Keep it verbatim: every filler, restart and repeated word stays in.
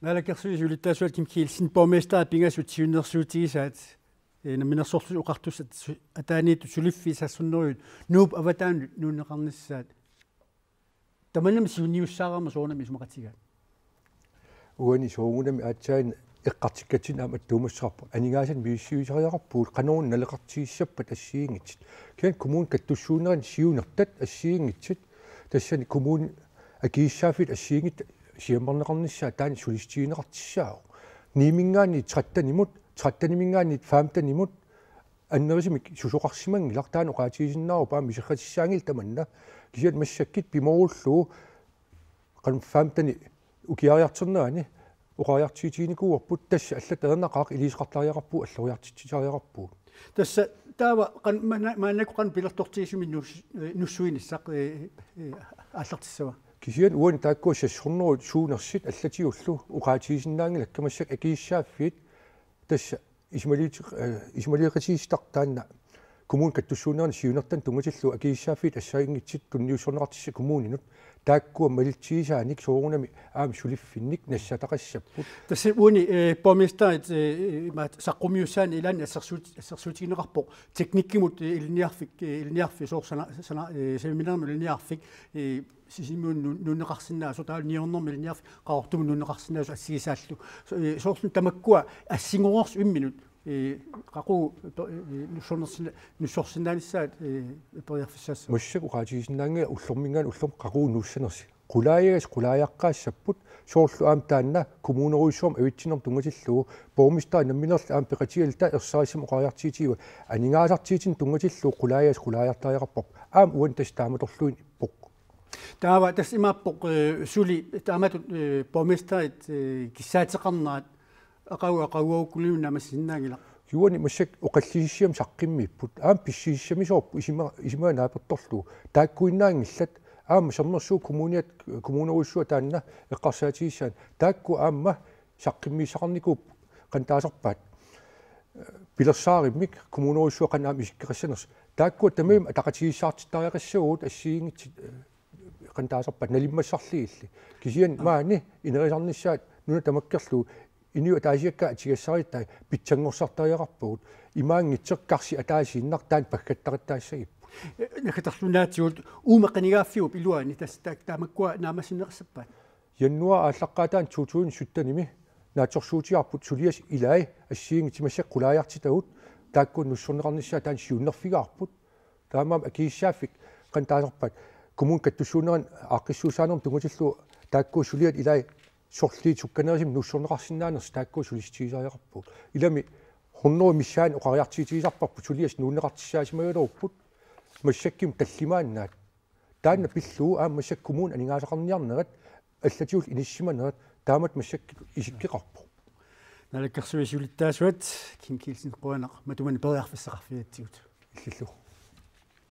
Naalakkersuisut siulittaasuat Kim Kielsen, borgmesteri pingasut siunnersuutigisaat, eh, Namminersorlutik Oqartussat su-, ataaniittut suliffiit saassunnerujuit Nuup avataanut nuunneqarnissaat. Tamanna siunniussaarama soorunami isumaqatigaat. Uani soorunami aatsaat eqqartukkatsinni aamma attuumassavarput. Aningaasanik misissuisariaqarpugut qanoruna naleqartigissappat assigiinngitsut. Kisianni kommunip kattussuunnerani siunertat assigiinngitsut. Tassani kommunip akisussaaffiit assigiinngitsut siammarneqarnissaat taanna sulissutigineqartussaavoq. Niiminngaanniit trettenimut, tretteniminngaanniit femtenimut annerusumik susoqarsimanngilaq, taanna oqaatigisinnaavoq aamma isertitassaanngilaq tamanna. Kisianni massakkut pimoorullugu qanoq femteni ukiariartornerani oqariartuutiginikuuarput, tassa allatut ajornaqaaq, iliuuseqartariaqarpugut, alloriartitsisariaqarpugut. Tassa taava qan-, maanna-, maannakkut qanoq pilertortigisumik nus-, eh, nussuinissaq, eh, eh, aallartissava? Kisianni uani taakkua seks hundrede suunersut allatigullu oqaatigisinnaanngilakka, massakkut akisussaaffiit tassa isumaliut-, eh, isumaliuqatigiissitaq taanna kommunip kattussuunnerani siunertanut tunngatillugu akisussaaffiit assigiinngitsut tunniussorneqartussat kommuninut, taakkua malitsigisaanik soorunami aamma suliffinnik nassataqassapput. Tassa uani, eh, borgmesterit, eh, imaat saqqummiussaanni ilaanni assersuut-, assersuutigineqarpoq teknikkimut, eh, ilinniarfik, eh, ilinniarfik soorlu sana-, sana-, eh, saviminernut ilinniarfik, eh, Sisimiunut nu-, nuunneqarsinnaasoq, taavalu niuernermut ilinniarfik Qaqortumut nuunneqarsinnaasoq assigisaallu. So-, eh, soorlu tamakkua assingoreersut imminnut, eh, qaqugu, eh, nussornersinna-, nussorsinnaanissaat, eh, periarfissaassava? Massakkut oqaatigisinnaanngilaq ullorminngaanniit ullormut qaqugu nuussanersut. Qulaajagassat qulaajaqqaassapput, soorlu aamma taanna kommunerujussuarmut avitsunnermut tunngatillugu borgmesteri nammineerluni aamma peqatigalugit erserissamik oqariartuutigaat, aningaasartuutinnut tunngatillugu qulaajagassat qulaajartariaqarparput. Aamma uani tassa taamatorluinnarpoq. Taava tassa imaappoq, eh, suli taamatut, eh, borgmesterit, eh, kissaateqarnerat aqagu aqaguarukkuluunniit naammassisinnaanngilaq. Uani massakkut oqallisissiami saqqummiipput. Aamma pissusissamisoorpoq isima-, isumaga naapertorlugu. Taakkuinnaanngillat. Aamma Sermersuup Kommuniat, kommunerujussuaq taanna eqqarsaatigissaanni. Taakku aamma saqqummiussaqarnikuupput qanoq taasarpaat. Pilersaarummik kommunerujussuaq qanoq aamma isikkoqassanersoq. Taakkua tamarmik ataqatigiissaartittariaqassavagut assigiinngitsut, eh, qanoq taasarpaat nalimmassarlugillu. Kisianni maani inerisarnissaat nuna tamakkerlugu inuit ataasiakkaat atugassarittai pitsanngorsartariaqarpagut. Imaanngitsoq karsi ataasiinnaq taanna paggattarittaassagipput. Naggatarluinnaatigut uuma qinigaaffiup iluani tassa ta-, tamakkua naammassineqassappat? Januaarip aallaqqaataani to tusind syttenimi naatsorsuutigaarput suliassat ilaat assigiinngitsut massakkut qulaajartitagut, taakkua nussorneqarnissaat taanna siunnerfigaarput. Taamaammat akisussaaffik qanoq taasarpaat, kommunip kattussuunnerani aaqqissuussaanermut tunngatillugu taakkua suliat ilaat sorliit sukkanerusumik nussorneqarsinnaanersut taakkua sulissutigisariaqarpagut. Ilami hundrede missaani oqariartuutigisarparput, suliassat nuunneqartussaasimagaluarput massakkut tallimaannaat. Taanna pillugu aamma massakkut kommunip aningaasaqarniarnerat, allatigullu inissisimanerat, taamatut massakkut isikkoqarpoq. Naalakkersuisut siulittaasuat Kim Kielsen, qujanaq matumani periarfissaqarfigigatsigut. Illillu.